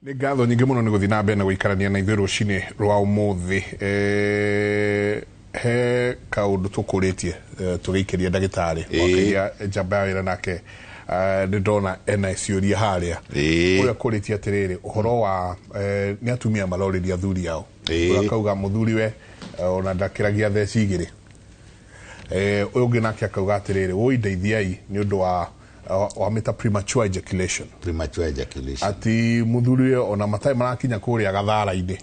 Nĩ ngatho nyingĩ mũno nĩ gũthiĩ na mbere na gũikarania na ithuĩ rũcinĩ rwa ũmũthĩ. He kaũndũ tũkũrĩtie tũgĩikĩria ndagĩtarĩ wakĩria njamba ya wĩra nake, nĩ ndona ena ciũria harĩa. Ũrĩa kũrĩtie atĩrĩrĩ, ũhoro wa nĩ atumia marorĩria athuri ao. Ũrĩa akauga mũthuri we ona ndakĩragia theci 2. Ũyũ ũngĩ nake akauga atĩrĩrĩ, woi ndeithiai nĩ ũndũ wa wamĩta premature ejaculation. Premature ejaculation. Ati mũthuri ũyũ ona matarĩ marakinya kũrĩa gathara-inĩ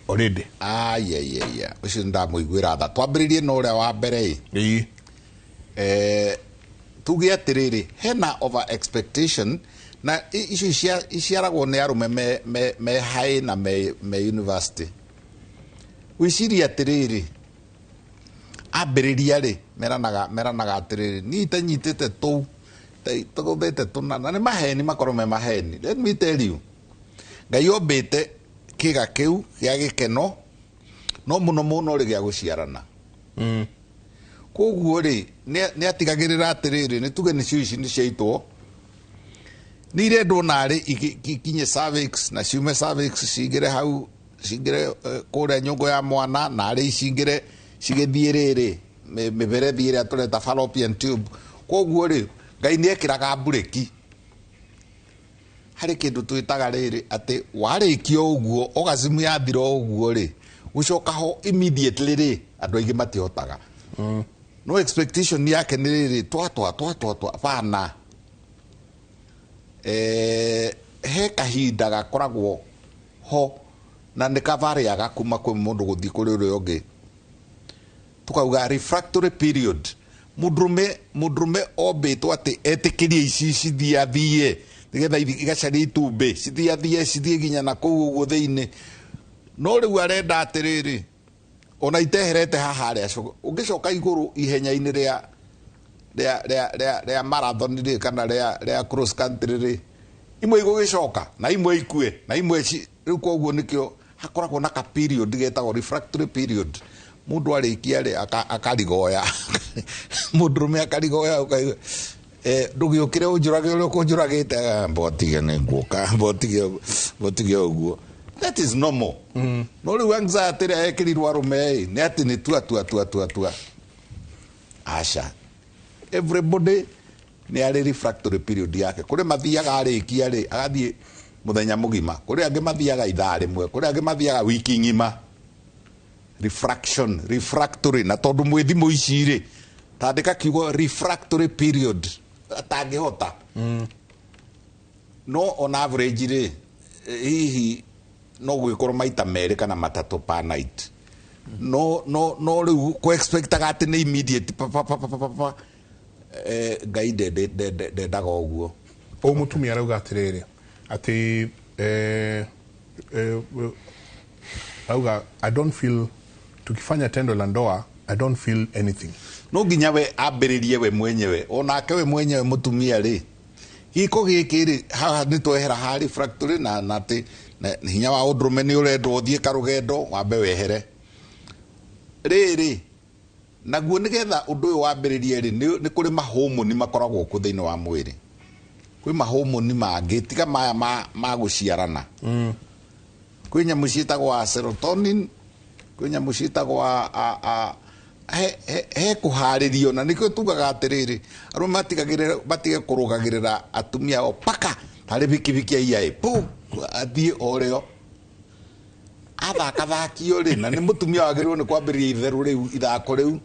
already. Aiaiaia, ũcio nĩndamũiguĩra tha. Twambĩrĩrie na ũrĩa wa mbere ĩ. Tuge atĩrĩrĩ, hena over expectation na icio iciaragwo nĩ arũme me high na me university. Wĩcirie atĩrĩrĩ, ambĩrĩria rĩ, meranaga atĩrĩrĩ, niĩ itanyitĩte tũu, tũgũthĩte tũna, na nĩ maheni, makorwo me maheni. Let me tell you, Ngai ombĩte kĩga kĩu gĩa gĩkeno, no mũno mũno rĩ gĩa gũciarana. Koguo rĩ, nĩ atigagĩrĩra atĩrĩrĩ, nĩ tuge nĩcio ici nĩ ciaitwo, nĩ irendwo narĩ ikinye cervix, na ciume cervix cingĩre hau, cingĩre kũrĩa nyũngũ ya mwana, narĩ cingĩre cigĩthiĩ rĩrĩ mĩberethi ĩrĩa tũreta fallopian tube. Koguo rĩ, Ngai nĩ ekĩraga mburĩki harĩ kĩndũ twĩtaga rĩrĩ, atĩ warĩkia ũguo, orgasm yathira ũguo rĩ, gũcoka ho immediately rĩ, andũ aingĩ matihotaga. No expectation yake nĩ rĩrĩ, twa, twa, twa, twa, twa, bana. He kahinda gakoragwo ho na nĩ kavarĩaga kuma kwĩ mũndũ gũthiĩ kũrĩ ũrĩa ũngĩ. Tukauga refractory period. Mũndũrũme ombĩtwo atĩ etĩkĩrie ici cithiathiĩ, nĩgetha igacarie itumbĩ, cithiathiĩ, cithiĩ nginya na kũu ũguo thĩinĩ. No rĩu arenda atĩrĩrĩ, ona iteherete haha harĩa ũngĩcoka igũrũ ihenya-inĩ rĩa marathon rĩ, kana rĩa cross country rĩ, imwe igũgĩcoka na imwe ikue na imwe rĩu koguo nĩkĩo hakoragwo na ka period getagwo refractory period. Mũndũ arĩkia rĩ, akarigoya. Mũndũrũme akarigoya, ũkaigua, ndũgĩũkĩre ũnjũrage ũrĩa ũkũnjũragĩte, mbotige nĩ nguoka, mbotige ũguo. That is normal. No rĩu anxiety ĩrĩa yekĩrirwo arũme ĩ, nĩ atĩ nĩ tua, tua, tua, tua, tua. Aca. Everybody nĩ arĩ refractory period yake. Kũrĩ mathiaga arĩkia rĩ, agathiĩ mũthenya mũgima. Kũrĩ angĩ mathiaga ithaa rĩmwe, kũrĩ angĩ mathiaga wiki ng'ima. Refraction, refractory, na tondũ mwĩ thimũ ici rĩ, tandĩka kiugo refractory period, atangĩhota. No on average rĩ, hihi no gwĩkorwo maita merĩ kana matatũ per night. No, no, no rĩu kũ expectaga atĩ nĩ immediate, pa, pa, pa, pa, pa, pa, pa. Ngai ndendaga ũguo. Ũyũ mũtumia arauga atĩrĩrĩ, atĩ, auga, I don't feel, tukifanya tendo la ndoa, I don't feel anything. No nginya we ambĩrĩrie we mwenyewe, onake we mwenyewe mũtumia rĩ, gĩko gĩkĩ rĩ, haha nĩ twehera harĩ refractory na atĩ, na hinya wa ũndũrũme nĩ ũrendwo ũthiĩ karũgendo, wambe wehere. Rĩrĩ, naguo nĩgetha ũndũ ũyũ wambĩrĩrie rĩ, nĩ kũrĩ mahomoni makoragwo kuo thĩinĩ wa mwĩrĩ. Kwĩ mahomoni mangĩ, tiga maya ma gũciarana. Kwĩ nyamũ ciĩtagwo serotonin, kwĩ nyamũ ciĩtagwo he kũharĩrio, na nĩkĩo tugaga atĩrĩrĩ, arũme matige kũrũgagĩrĩra atumia ao paka tarĩ bikibiki ya iai, pu, athiĩ o rĩo. Athakathakio rĩ, na nĩ mũtumia wagĩrĩirwo nĩ kwambĩrĩria itherũ rĩu, ithako rĩu.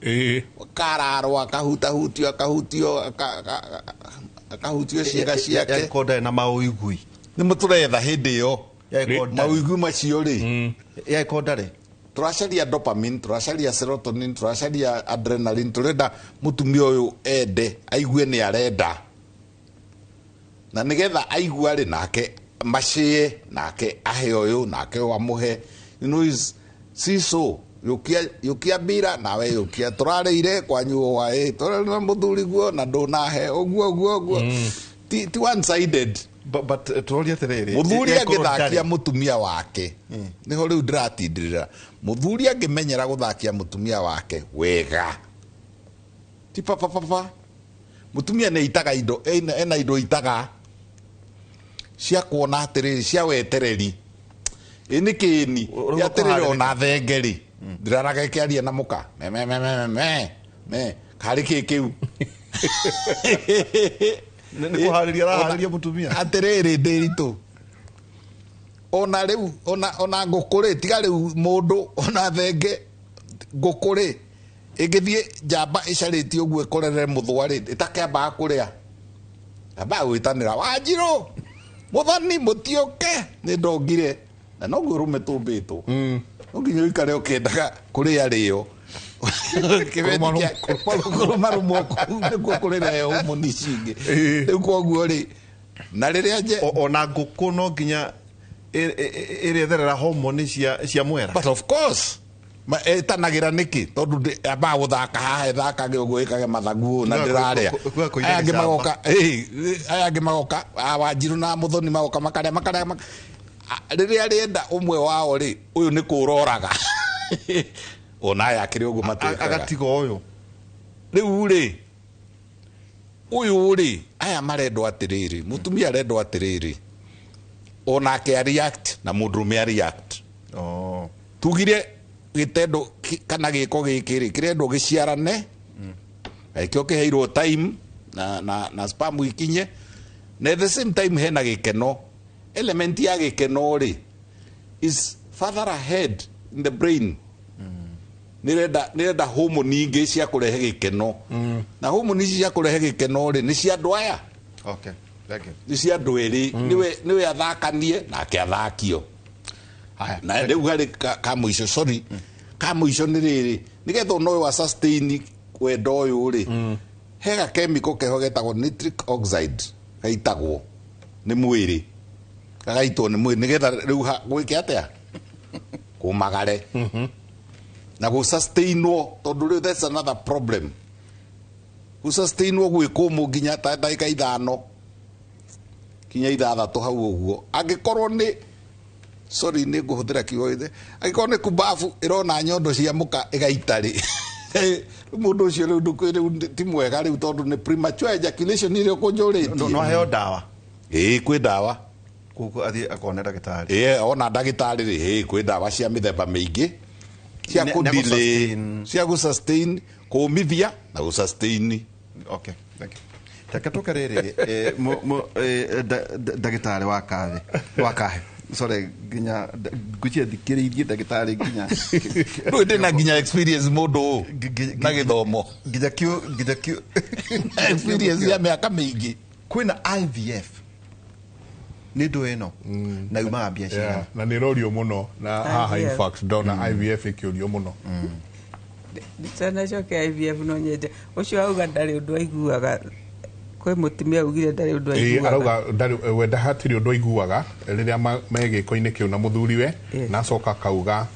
Kararwo, akahutahutio, akahutio, akahutio ciĩga ciake. Yakorwo ndarĩ na maũigui. Nĩ mũtũretha hĩndĩ ĩyo. Yakorwo ndarĩ. Maũigui macio rĩ. Yakorwo ndarĩ. Tũracaria dopamine, tũracaria serotonin, tũracaria adrenaline, tũrenda mũtumia ũyũ ende, aigue nĩ arenda. Na nĩgetha aigua rĩ, nake macie, nake ahe ũyũ, nake ũyũ amũhe. You know, is siso, yũkia mbira, nawe yũkia. Tũrarĩire kwanyu hwaĩ, tũrarĩ na mũthuri guo, na ndũnahe, ũguo, ũguo, ũguo. Ti one-sided. But tũroria atĩrĩrĩ, Mũthuri yakorwo angĩthakia ndarĩ. mũtumia wake, nĩho rĩu ndĩratindĩrĩra. Mũthuri angĩmenyera gũthakia mũtumia wake wega, ti pa, pa, pa, pa. Mũtumia nĩ aitaga indo, ena indo aitaga. Cia kuona atĩrĩrĩ, cia wetereri. Ĩ nĩ kĩni Ũrauga atĩrĩrĩ, kũharĩrĩka. ona thenge rĩ, ndiraraga ĩkĩaria na mũka me me me me me me karĩ kĩ kĩu. Nĩ kũharĩria araharĩria mũtumia. Atĩrĩrĩ, ndĩritũ, ona rĩu ona ngũkũ rĩ, tiga rĩu mũndũ, ona thenge, ngũkũ rĩ, ĩngĩthiĩ njamba ĩcarĩtie ũguo ĩkorere mũthũa rĩ, ĩtakĩambaga kũrĩa, ambaga gwĩtanĩra, "Wanjirũ, mũthoni, mũtiũke, nĩ ndongire." Na noguo rũme tũmbĩtwo, no nginya ũikare ũkĩendaga kũrĩa rĩo. Kũrũmarũmwo kũu nĩkuo kũrĩrehe homoni ici ingĩ. Rĩu koguo rĩ, na rĩrĩa nje Ona ngũkũ no nginya ĩretherera homoni cia mwera. But of course, ĩtanagĩra nĩkĩ? Tondũ ambaga gũthaka haha, ĩthakage ũguo, ĩkage mathagu ũũ na ndĩrarĩa. Kuga kũiga Aya angĩ gĩcamba. magoka, aya angĩ magoka, a Wanjirũ na Mũthoni magoka makarĩa, makarĩa, rĩrĩa rĩenda ũmwe wao rĩ, ũyũ nĩ kũroraga ona aya akĩrĩ ũguo matwĩkaga. Agatiga ũyũ. Rĩu rĩ, ũyũ rĩ, aya marendwo atĩrĩrĩ, mũtumia arendwo atĩrĩrĩ, onake a react na mũndũrũme a react. Oh. Tugire gĩtendo kana gĩko gĩkĩ rĩ, kĩrendwo gĩciarane, na ĩkĩo kĩheirwo time na sperm ikinye, na at the same time hena gĩkeno. Element ya gĩkeno rĩ is further ahead in the brain. Nĩrenda homoni ingĩ cia kũrehe gĩkeno, na homoni ici cia kũrehe gĩkeno rĩ, nĩ cia andũ aya. Okay, thank you. Nĩ cia andũ erĩ, nĩwe athakanie nake athakio. Haya. Na rĩu harĩ ka mũico, sorry, ka mũico nĩ rĩrĩ, nĩgetha ona ũyũ wa sustain wendo ũyũ rĩ, he ga chemical keho getagwo nitric oxide, gaitagwo nĩ mwĩrĩ, gagaitwo nĩ mwĩrĩ nĩgetha rĩu gwĩke atĩa, kũmagare na gũsustainwo, tondũ rĩu that's another problem, gũsustainwo gwĩ kũmũ nginya ta ndagĩka 5 kinya 6 hau ũguo. Angĩkorwo nĩ, sorry, nĩ ngũhũthĩra kiugo gĩthĩ, angĩkorwo nĩ kumbabu ĩrona nyondo cia mũka ĩgaita rĩ, rĩu mũndũ ũcio rĩu rĩu ti mwega rĩu, tondũ nĩ premature ejaculation ĩrĩa ũkũnjũrĩtie. No aheo ndawa? Ĩĩ, kwĩ ndawa. Koguo athiĩ akone ndagĩtarĩ. Ĩĩ, ona ndagĩtarĩ rĩ, ĩĩ, kwĩ ndawa cia mĩthemba mĩingĩ cia Nĩ kũdelay, gũ-sustain. cia gũsustain, kũmithia na gũsustain. Okay, thank you. Reke tũke rĩrĩ, ndagĩtarĩ wa kahe, wa kahe, sorry, nginya ngwĩciria thikĩrĩirie ndagĩtarĩ nginya Rĩu ndĩna nginya experience mũndũ ũũ na gĩthomo, nginya kiu experience ya mĩaka mĩingĩ. Kwĩna IVF nĩ ndũ ĩno na yumaga mbia cigana? Yeah, na nä rorio må no na haha in IVF. fact ndona IVF ä kä å rio må no. Nditanacoke IVF, no nyende ũcio auga ndarĩ ũndũ aiguaga, kwĩ mũtumia augire ndarĩ ũndũ Ĩĩ, aiguaga. arauga we hatirĩ ũndũ aiguaga rĩrĩa me gĩko-inĩ kĩu na mũthuriwe. Na acoka akauga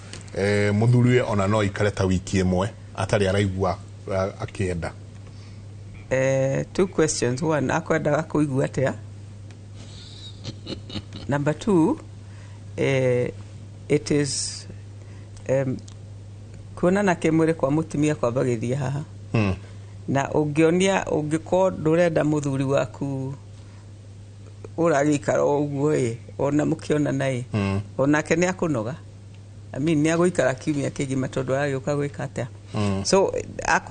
mũthuriwe ona no ikare ta wiki 1 atarĩ araigua akĩenda. Two questions. One, akwendaga kũigua atĩa? Number two, it is kuonana kĩmwĩrĩ kwa mũtumia kwambagĩrĩria haha, na ũngĩonia ũngĩkorwo ndũrenda mũthuri waku ũragĩikara o ũguo ĩ, ona mũkĩonana ĩ, onake nĩ akũnoga. I mean, nĩ agũikara kiumia kĩgima tondũ aragĩũka gwĩka atĩa? So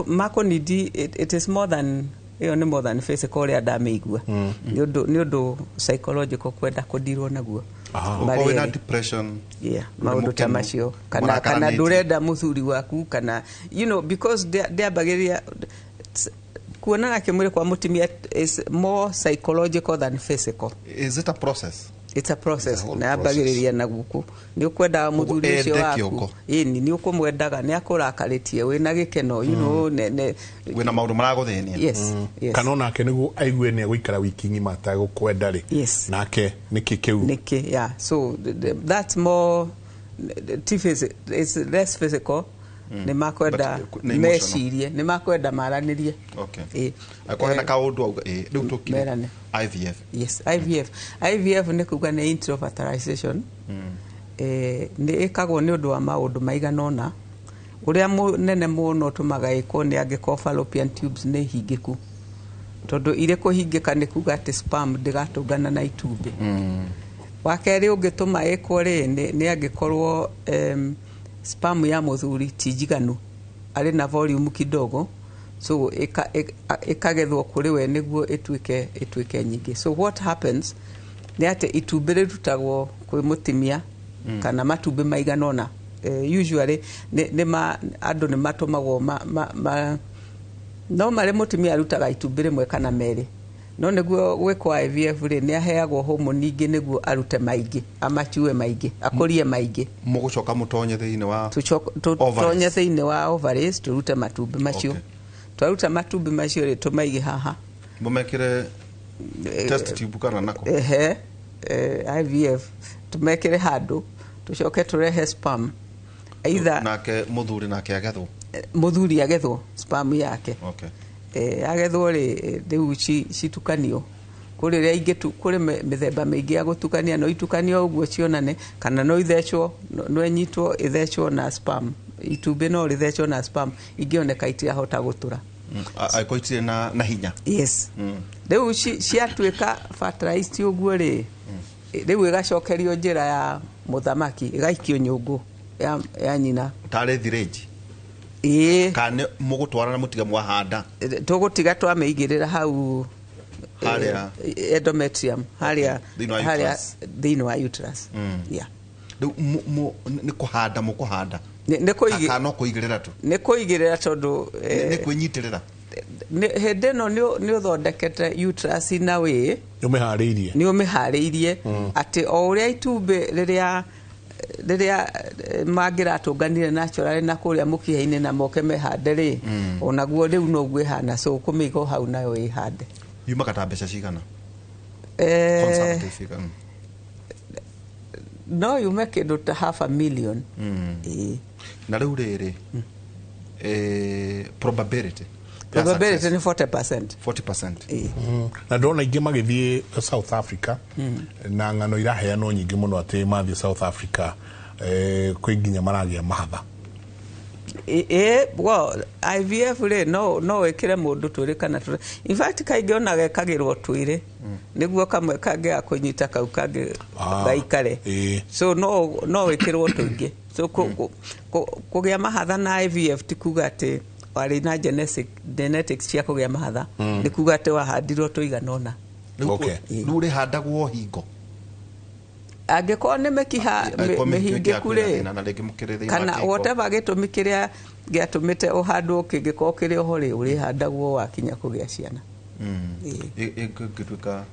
makũnidi it is more than ĩyo, nĩ more than physical ũrĩa ndamĩigua, nĩ ũndũ psychological, kwenda kũndirwo naguo. Ũkorwo wĩna Marĩ erĩ. depression. Yeah, Ndũrĩ maũndũ ta mũkenu, macio, kana mũrakaranĩtie. ndũrenda mũthuri waku, kana because ndĩambagĩrĩria kuonana kĩmwĩrĩ kwa mũtumia is more psychological than physical. Is it a process? It's a process. It's a whole Na yambagĩrĩria na guku nĩ ũkwendaga mũthuri ende ũcio waku. kĩongo. Ĩni, nĩ ũkũmwendaga, nĩ akũrakarĩtie, wĩna gĩkeno, ne Wĩna maũndũ maragũthĩnia. Yes. Kana onake nĩguo aigue nĩ agũikara wiki ng'ima atagũkwenda rĩ, nake nĩkĩ kĩu? Nĩkĩ? Yeah, so that's more ti it's less physical, nĩ makwenda But, nĩ emotional. mecirie, nĩ makwenda maranĩrie. Okay. Ĩ. Akorwo hena kaũndũ auga, ĩ, rĩu tũkire. Merane. IVF. Yes, IVF. IVF nĩ kuga nĩ in vitro fertilization. Nĩ ĩkagwo nĩ ũndũ wa maũndũ maigana ũna. Ũrĩa mũnene mũno ũtũmaga ĩkwo nĩ angĩkorwo fallopian tubes nĩ hingĩku. Tondũ irĩ kũhingĩka nĩ kuga atĩ sperm ndĩgatũngana na itumbĩ. Wa kerĩ ũngĩtũma ĩkwo rĩ, nĩ angĩkorwo sperm ya mũthuri ti njiganu, arĩ na volume kidogo, so ĩkagethwo kũrĩ we nĩguo ĩtuĩke nyingĩ. So what happens nĩ atĩ itumbĩ rĩrutagwo kwĩ mũtimia kana matumbĩ maigana ũna. Usually nĩ ma, andũ nĩ matũmagwo ma, no marĩ mũtumia arutaga itumbĩ rĩmwe kana merĩ, no nĩguo gwĩkwo IVF rĩ, nĩ aheagwo hormone ingĩ nĩguo arute maingĩ, amachue maingĩ, akũrie maingĩ. Mũgũcoka mũtonye thĩinĩ wa Tũtonye thĩinĩ wa ovaries, tũrute matumbĩ macio. Twaruta matumbĩ macio rĩ, tũmaige haha. Mũmekĩre test tube kana nako? Ehe, IVF tũmekĩre handũ, tũcoke tũrehe sperm either Nake mũthuri nake agethwo? Mũthuri agethwo sperm yake. Agethwo rĩ, rĩu citukanio kũrĩ rĩrĩa ingĩ kũrĩ mĩthemba mĩingĩ ya gũtukania. No itukanio ũguo cionane, kana no ithecwo, no ĩnyitwo ĩthecwo na sperm, itumbĩ no rĩthecwo na sperm ingĩoneka itirahota gũtũra. Angĩkorwo itirĩ na hinya. Yes. Rĩu ciatuĩka fertilized ũguo rĩ, rĩu ĩgacokerio njĩra ya mũthamaki, ĩgaikio nyũngũ ya nyina. Tarĩ thirĩnji? Ĩĩ. Kana nĩ mũgũtwara na mũtige mwahanda? Tũgũtiga twamĩigĩrĩra hau. Harĩa? Endometrium harĩa. Thĩinĩ wa Harĩa uterus. Thĩinĩ wa uterus, yeah. Rĩu nĩ kũhanda mũkũhanda? Nĩ Kana no kũigĩrĩra tu? Nĩ kũigĩrĩra tondũ Nĩ kwĩnyitĩrĩra? Hĩndĩ ĩno nĩ ũthondekete uterus na wĩ nĩ ũmĩharĩirie. Nĩ ũmĩharĩirie atĩ o ũrĩa itumbĩ rĩrĩa mangĩratũnganire naturally na kũrĩa mũkiha-inĩ na moke mehande rĩ, onaguo rĩu noguo ĩhana, so ũkũmĩiga o hau nayo ĩhande. Yumaga ta mbeca cigana? Conservative figure. No yume kĩndũ ta half a million. Ĩĩ. Na rĩu rĩrĩ, probability ya Probability success? nĩ 40%. 40%. Ĩĩ. Na ndona ingĩ magĩthiĩ South Africa, na ng'ano iraheanwo nyingĩ mũno atĩ mathiĩ South Africa, kwĩ nginya maragĩa mahatha. Well, IVF rĩ, no wĩkĩre mũndũ twĩrĩ kana twĩrĩ. In fact, kaingĩ ona gekagĩrwo twĩrĩ nĩguo kamwe kangĩaga kũnyita, kau kangĩ gaikare. So no wĩkĩrwo tũingĩ. So kũgĩa mahatha na IVF ti kuga atĩ warĩ na genetics cia kũgĩa mahatha, nĩ kuga atĩ wahandirwo tũigana ũna. Rĩu rĩu rĩhandagwo hingo Angĩkorwo nĩ mĩkiha Angĩkorwo mĩhingĩku mĩhingĩku ĩna rĩ, thĩna na rĩngĩ mũkĩrĩ thĩinĩ wa kana kĩhiko. whatever gĩtũmi kĩrĩa gĩatũmĩte ũhandwo kĩngĩkorwo kĩrĩ oho rĩ, ũrĩhandagwo wakinya kũgĩa ciana. Ĩĩ. Ĩngĩtuĩka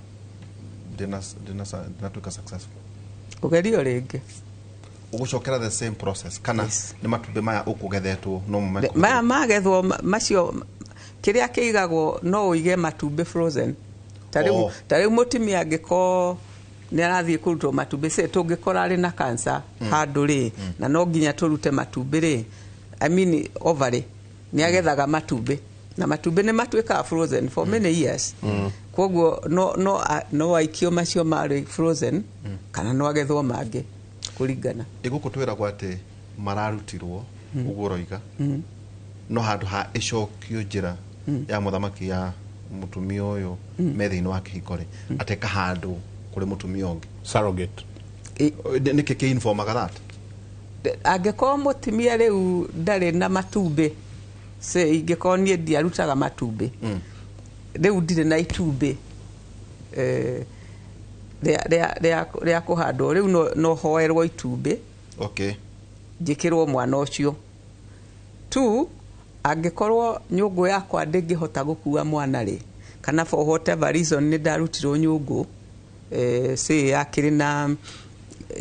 ndĩnatuĩka successful? Ũgerio rĩngĩ. Ũgũcokera the same process kana Yes. nĩ matumbĩ maya ũkũgethetwo no mo Maya magethwo macio kĩrĩa kĩigagwo, no ũige matumbĩ frozen ta rĩu. Ta rĩu mũtumia angĩkorwo nĩ arathiĩ kũrutwo matumbĩ, say tũngĩkora arĩ na cancer handũ rĩ, na no nginya tũrute matumbĩ rĩ, I mean ovary, nĩ agethaga matumbĩ na matumbĩ nĩ matuĩkaga frozen for many years. Koguo no aikio macio marĩ frozen kana no agethwo mangĩ kũringana. Ĩgũkũ twĩragwo atĩ mararutirwo ũguo ũroiga, no handũ ha ĩcokio njĩra ya mũthamaki ya mũtumia ũyũ me thĩinĩ wa kĩhiko rĩ, atĩ ĩkahandwo kũrĩ mũtumia ũngĩ. Surrogate. Nĩkĩ kĩ informaga that? Angĩkorwo mũtumia rĩu ndarĩ na matumbĩ, say ingĩkorwo niĩ ndiarutaga matumbĩ, rĩu ndirĩ na itumbĩ rĩa kũhandwo, rĩu no hoerwo itumbĩ njĩkĩrwo mwana ũcio tu. Angĩkorwo nyũngũ yakwa ndĩngĩhota gũkua mwana rĩ, kana for whatever reason nĩ ndarutirwo nyũngũ, say yakĩrĩ na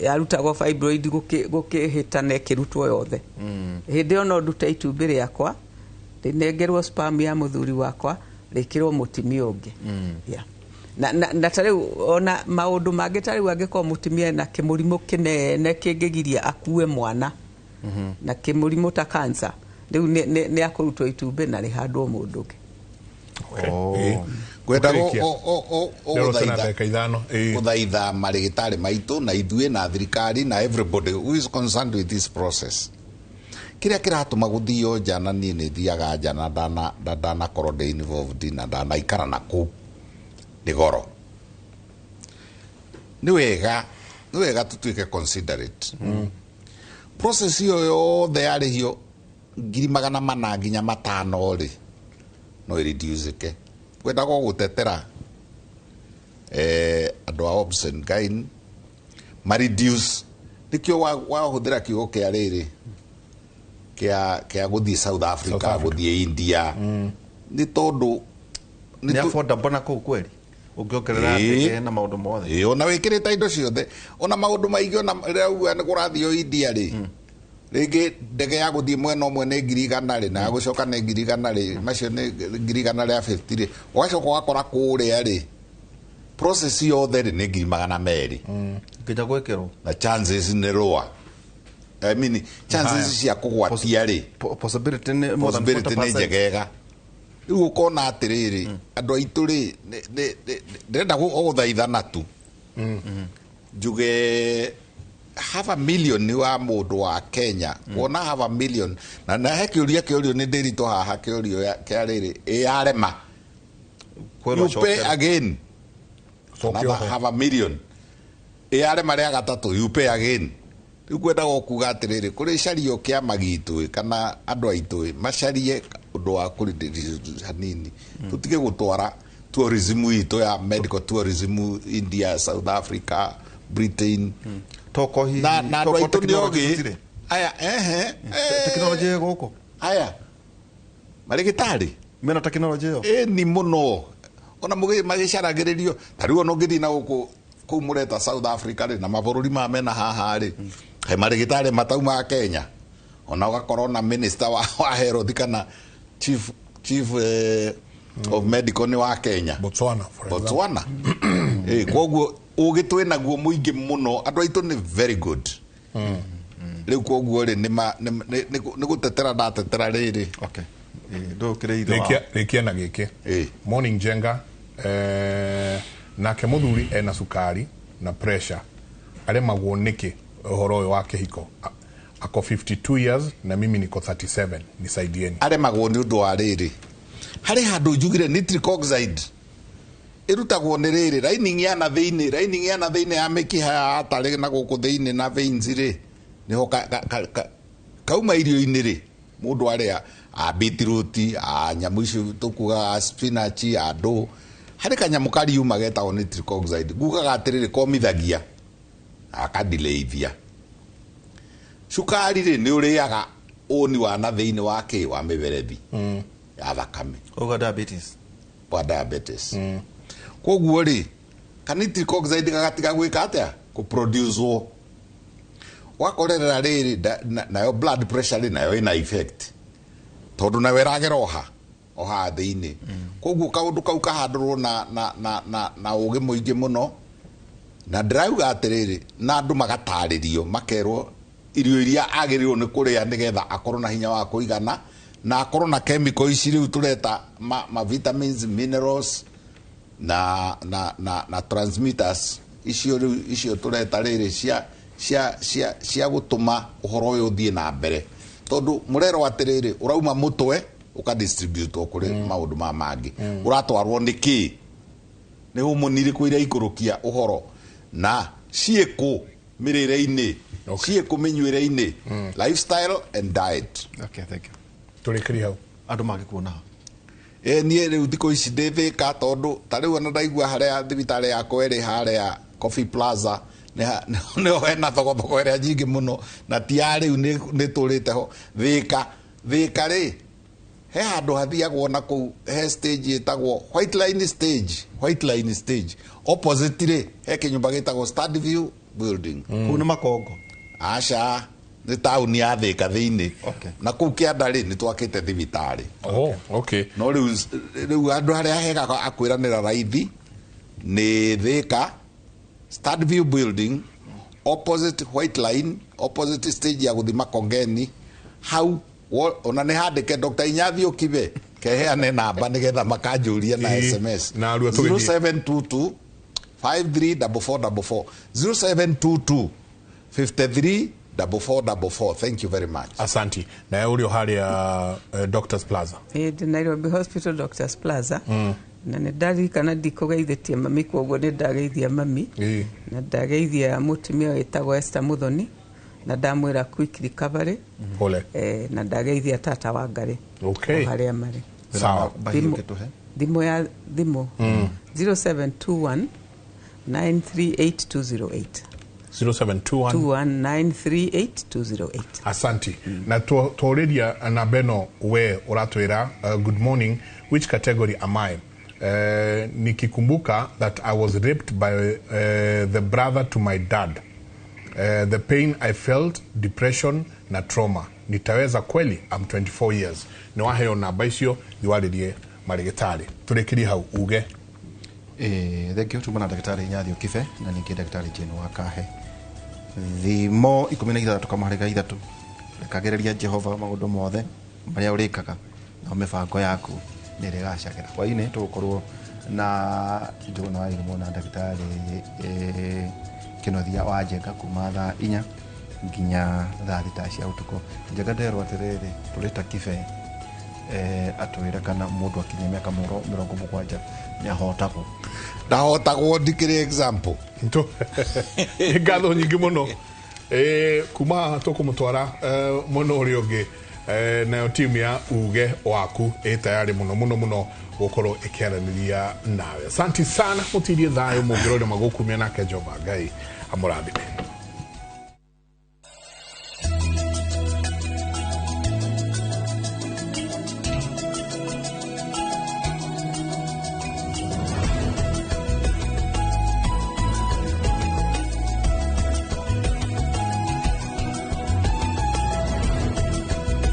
yarutagwo fibroid, gũkĩhĩtana ĩkĩrutwo yothe, hĩndĩ ĩyo no ndute itumbĩ rĩakwa rĩnengerwo sperm ya mũthuri wakwa rĩkĩrwo mũtumia ũngĩ. Yeah. Na ta rĩu ona maũndũ mangĩ, ta rĩu angĩkorwo mũtumia ena kĩmũrimũ kĩnene kĩngĩgiria akue mwana, na kĩmũrimũ ta cancer, rĩu nĩ akũrutwo itumbĩ na rĩhandwo mũndũ ũngĩ. Oh. Ngwenda Ũkĩrĩkia. Ndĩrona tena gũthaitha ndagĩka 5. Ĩĩ. Gũthaitha marĩgĩtarĩ maitũ na ithuĩ na thirikari na everybody who is concerned with this process. Kĩrĩa kĩratũma gũthio nja, na niĩ nĩ thiaga nja na ndanakorwo ndĩ involved na ndanaikara na kũu, nĩ goro. Nĩ wega, nĩ wega tũtuĩke considerate. Process ĩyo yothe yarĩhio 400,000 nginya 500 rĩ, no ĩreduceke. Ngwendaga o gũtetera andũ a Obs and Gyn ma reduce, nĩkĩo wahũthĩra kiugo kĩa rĩrĩ kĩa gũthiĩ South Africa, South Africa. Gũthiĩ India, nĩ tondũ nĩ affordable na kũu kweri ũngĩongerera ndege na maũndũ mothe. Ĩĩ, ona wĩkĩrĩte indo ciothe, ona maũndũ maingĩ, ona rĩrĩa uga nĩ kũrathiĩ India rĩ, rĩngĩ ndege ya gũthiĩ mwena ũmwe nĩ 100,000 rĩ, na ya gũcoka nĩ 100,000 rĩ, macio nĩ 150,000 rĩ, ũgacoka ũgakora kũrĩa rĩ, process yothe rĩ nĩ 200,000. Nginya gwĩkĩrwo. Na chances nĩ lower, I mean, chances cia kũgwatia rĩ, Possibility nĩ more than possibility nĩ 40%. njegega. Rĩu ũkona atĩrĩrĩ, andũ aitũ rĩ, ndĩrenda o gũthaithana tu, njuge half a million nĩ wa mũndũ wa Kenya kuona half a million, na he kĩũria kĩũrio nĩ ndĩritũ haha, kĩũrio kĩa rĩrĩ ĩ yarema, Kwĩrwo you pay acokere. again Cokio another ho. half a million, ĩ yarema rĩa gatatũ, you pay again. Rĩu kwendaga o kuga atĩrĩrĩ, kũrĩ cario kĩama gitũ ĩ, kana andũ aitũ ĩ, macarie ũndũ wa kũrindĩrĩria hanini, tũtige gũtwara tourism itũ ya medical tourism India, South Africa, Britain. Toko hihi Na andũ toko aitũ nĩ technology ogĩ tũtirĩ. aya, ehe. Technology ĩ gũkũ. Aya marĩgĩtarĩ mena technology ĩyo. Ĩni mũno, ona magĩcaragĩrĩrio ta rĩu, ona ũngĩthiĩ na gũkũ kũu mũreta South Africa rĩ, na mabũrũri ma mena haha rĩ, he marĩgĩtarĩ mataumaga Kenya, ona ũgakorwo na minister wa health kana chief of medical nĩ wa Kenya. Botswana, for example. Botswana. Koguo ũgĩ twĩ naguo mũingĩ mũno, andũ aitũ nĩ very good. Rĩu koguo rĩ, nĩ gũtetera ndatetera rĩrĩ. Okay. Ndũkĩrĩ ithe wao. Rĩkia na gĩkĩ. Morning Jenga, nake mũthuri ena cukari na pressure, aremagwo nĩkĩ ũhoro ũyũ wa kĩhiko? Ako 52 years na mimi niko 37, nisaidieni. Aremagwo nĩ ũndũ wa rĩrĩ, harĩ handũ njugire nitric oxide ĩrutagwo nĩ rĩrĩ lining ya na thĩinĩ, lining ya na thĩinĩ ya mĩkiha ya atarĩ na gũkũ thĩinĩ na veins rĩ, nĩho kauma irio-inĩ rĩ, mũndũ arĩa a beetroot, a nyamũ icio tũkugaga spinach, a ndũ, harĩ kanyamũ kariuma getagwo nitric oxide. Ngugaga atĩrĩrĩ, komithagia akadileithia cukari rĩ, nĩ ũrĩaga ũni wa na thĩinĩ wa kĩ wa mĩberethi ya thakame. Uga diabetes. Wa diabetes. Koguo rĩ, ka nitric oxide gagatiga gwĩka atĩa, kũproducewo, wakorerera rĩrĩ nayo blood pressure rĩ, nayo ĩna effect tondũ nayo ĩragera oha oha thĩinĩ. Koguo kaũndũ kau kahandũrwo na ũgĩ mũingĩ mũno, na ndĩrauga atĩrĩrĩ, na andũ magatarĩrio, makerwo irio iria agĩrĩirwo nĩ kũrĩa nĩgetha akorwo na hinya wa kũigana, na akorwo na chemical ici rĩu tũreta ma vitamins, minerals na transmitters icio rĩu, icio tũreta rĩrĩ cia gũtũma ũhoro ũyũ ũthiĩ na mbere, tondũ mũrerwo atĩrĩrĩ, ũrauma mũtwe ũkadistributwo kũrĩ maũndũ ma mangĩ, ũratwarwo nĩ kĩ, nĩ homoni irĩkũ iraikũrũkia ũhoro, na ciĩkũ mĩrĩre-inĩ, ciĩkũ mĩnyuĩre-inĩ, lifestyle and diet. Okay, thank you. Tũrĩkĩrie hau. Andũ mangĩkuona ha? Niĩ rĩu thikũ ici ndĩ Thĩka, tondũ ta rĩu ona ndaigua harĩa thibitarĩ yakwa ĩrĩ harĩa Coffee Plaza, nĩho hena thogothoko ĩrĩa nyingĩ mũno, na ti ya rĩu, nĩ tũrĩte ho Thĩka. Thĩka rĩ, he handũ hathiagwo na kũu, he stage ĩtagwo White Line stage, White Line stage opposite rĩ, he kĩnyũmba gĩtagwo Stand View Building. Kũu nĩ Makongo? Aca, nĩ taũni ya Thĩka thĩinĩ. Na kũu kĩanda rĩ, nĩ twakĩte thibitarĩ. Oh, okay. No rĩu andũ harĩa hega akwĩranĩra raithi nĩ Thĩka, Stand View Building opposite White Line, opposite stage ya gũthiĩ Makongeni hau, ona nĩ handĩke Dr. Inyathiũ Kibe, keheane namba nĩgetha makanjũria na SMS. Na arua tũgĩthiĩ. 0722 534444, 0722 53. 4444. Thank you very much. Asanti. Nawe uri o haria Doctors Plaza. Ĩ, ndĩ Nairobi Hospital, Doctors Plaza, na nĩ ndaririkana ndikũgeithĩtie mami, koguo nĩ ndageithia mami na ndageithia mũtumia wĩtagwo Esther Muthoni na ndamwĩra quick recovery. Pole. Na ndageithia tata wa Ngarĩ o harĩa marĩ. Sawa. Bahiũ kĩtũhe. Thimũ ya thimũ 0721 938208. 0721 21938208. Asanti. Na twarĩria namba ĩno we ũratwĩra, "Good morning, which category am I? Nikikumbuka that I was raped by the brother to my dad, the pain I felt, depression na trauma, nitaweza kweli? I'm 24 years." Nĩ waheo namba icio, thiwarĩrie marĩgĩtarĩ. Tũrĩkĩrie hau uge. Thengio. Tuma na ndagĩtarĩ Nyathio Kibe na ningĩ ndagĩtarĩ Jane wa Kahe. Thimo 16 kamũhari 3, rekagĩrĩria Jehova maũndũ mothe marĩa ũrĩkaga, nao mĩbango yaku nĩ ĩrĩgacagĩra. Hwaĩ-inĩ tũgũkorwo na Njũgũna wa Irimũ na ndagĩtarĩ Kĩnothia wa Njenga kuma thaa 4 nginya thaa 6 cia ũtukũ. Njenga, nderwo atĩrĩrĩ, tũrĩta Kibe atwĩre kana mũndũ akinyia mĩaka 70 nĩ ahotagwo. Ndahotagwo, ndikĩrĩ example. Ngatho nyingĩ mũno. Kuma haha tũkũmũtwara mwena ũrĩa ũngĩ, nayo timu ya Uge Waku ĩ tayarĩ mũno mũno mũno gũkorwo ĩkĩaranĩria nawe. Asanti sana, mũtirie thayũ, mũngĩrore magũkumia, nake Jehova Ngai amũrathime.